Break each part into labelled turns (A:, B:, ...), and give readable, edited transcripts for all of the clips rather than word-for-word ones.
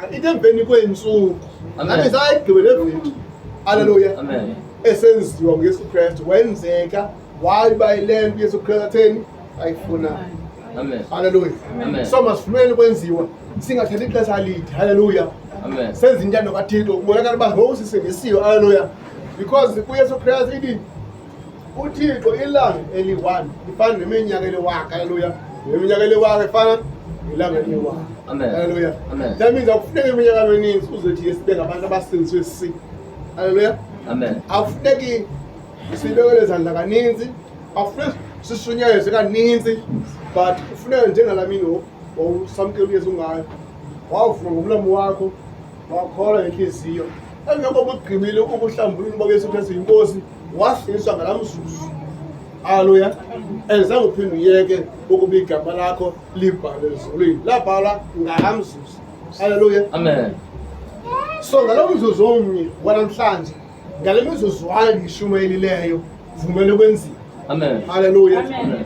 A: Kwenzeka into emveni kweentsuku.
B: Amen.
A: Abe sayigqibe le veki. Haleluya.
B: Amen.
A: Esenziwa nguYesu Kristu wenzeka wayiba yile nto uYesu Kristu atheni ayifunayo.
B: Amen.
A: Haleluya.
B: Amen.
A: So masivumele kwenziwa singathathi ixesha lide. Haleluya.
B: Amen.
A: Senze intando kaThixo kubonakala uba ngoku sisindisiwe. Haleluya. Because kuYesu Kristu ithi uThixo ilanga eli-one lifana neminyaka eliwaka. Haleluya. Neminyaka eliwaka ifana nelanga eliwaka.
B: Amen.
A: Haleluya.
B: Amen.
A: That means akufuneki iminyaka emininzi uzothi sibe ngabantu abasindiswe si. Haleluya.
B: Amen.
A: Akufuneki sibekele izandla kaninzi, akufuneki sishunyayezwe kaninzi, but kufuneka njengalaa mini wawusamkela uYesu ngayo, wawuvuma ngomlomo wakho, wakholwa ngentliziyo. Emva koba ugqibile ukuhlambulula uba uYesu Kristu yinkosi, wasindiswa ngalaa mzuzu. Haleluya. And zange uphinde uyeke ukuba igama lakho libhalwe ezulwini. Labhalwa ngalaa mzuzu. Haleluya.
B: Amen.
A: So ngalo mzuzu omnye wanamhlanje, ngale mizuzwana ndiyishumayelileyo, vumele kwenziwe.
B: Amen.
A: Haleluya.
B: Amen.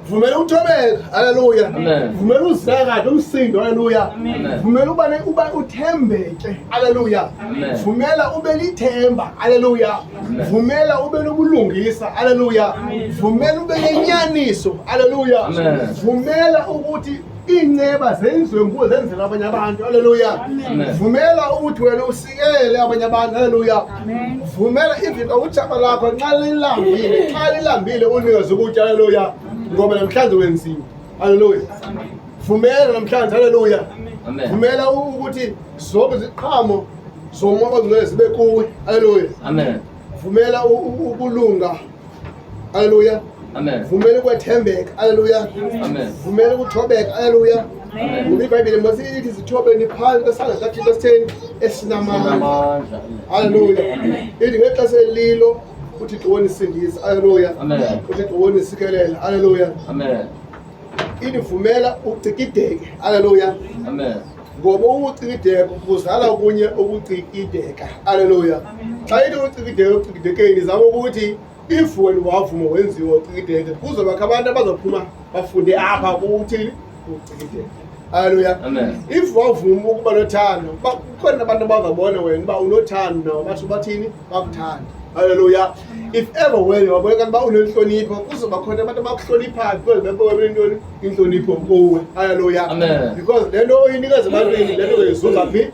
A: Vumela uthobeka. Haleluya.
B: Amen.
A: Vumela uzekade umsindo. Haleluya.
B: Amen.
A: Vumela uba uthembeke. Haleluya.
B: Amen.
A: Vumela ube lithemba. Haleluya.
B: Amen.
A: Vumela ube nobulungisa. Haleluya. Vumela ube nenyaniso. Haleluya.
B: Amen.
A: Vumela ukuthi iinceba zenziwe nguwe zenzela abanye abantu. Haleluya.
B: Amen.
A: Vumela ukuthi wena usikele abanye abantu. Haleluya. Vumela even utshaba lakho nxa lilambile, xa lilambile unikeze ukutya. Haleluya. Ngoba namhlanje wenziwe. Haleluya. Vumela namhlanje. Haleluya.
B: Amen.
A: Vumela ukuthi zonke iziqhamo zomoya ongcwele zibe kuwe. Haleluya.
B: Amen.
A: Vumela ukulunga. Haleluya.
B: Amen.
A: Vumela ukwethembeka. Haleluya.
B: Amen.
A: Vumela ukuthobeka. Haleluya.
B: Amen.
A: Ngoba iBhayibhile masithi zithobeni phantsi kwesandla sikaThixo esitheni esinamandla.
B: Amandla.
A: Haleluya. Ithi ngexesha elilo uThixo wonisindisa. Haleluya.
B: Amen.
A: uThixo wonisikelela. Haleluya.
B: Amen.
A: Ithi vumela ucikideke. Haleluya.
B: Amen.
A: Ngoba ukucikideka kuzala okunye ukucikideka. Haleluya. Xa ithi ucikideka ucikidekeni zama ukuthi if wena wavuma wenziwa ucikideke kuzobakho abantu abazophuma bafunde apha kuthini ucikideke. Haleluya.
B: Amen.
A: If wavuma ukuba nothando, kukhona abantu abazabona wena uba unothando nabo batsho bathini bakuthande. Haleluya. If ever wena wabonakala uba unenhlonipho, kuzoba khona abantu abakuhloniphayo because bebona intoni inhlonipho kuwe. Haleluya.
B: Amen.
A: Because le nto oyinikeza ebantwini, le nto uzoyizuza phi?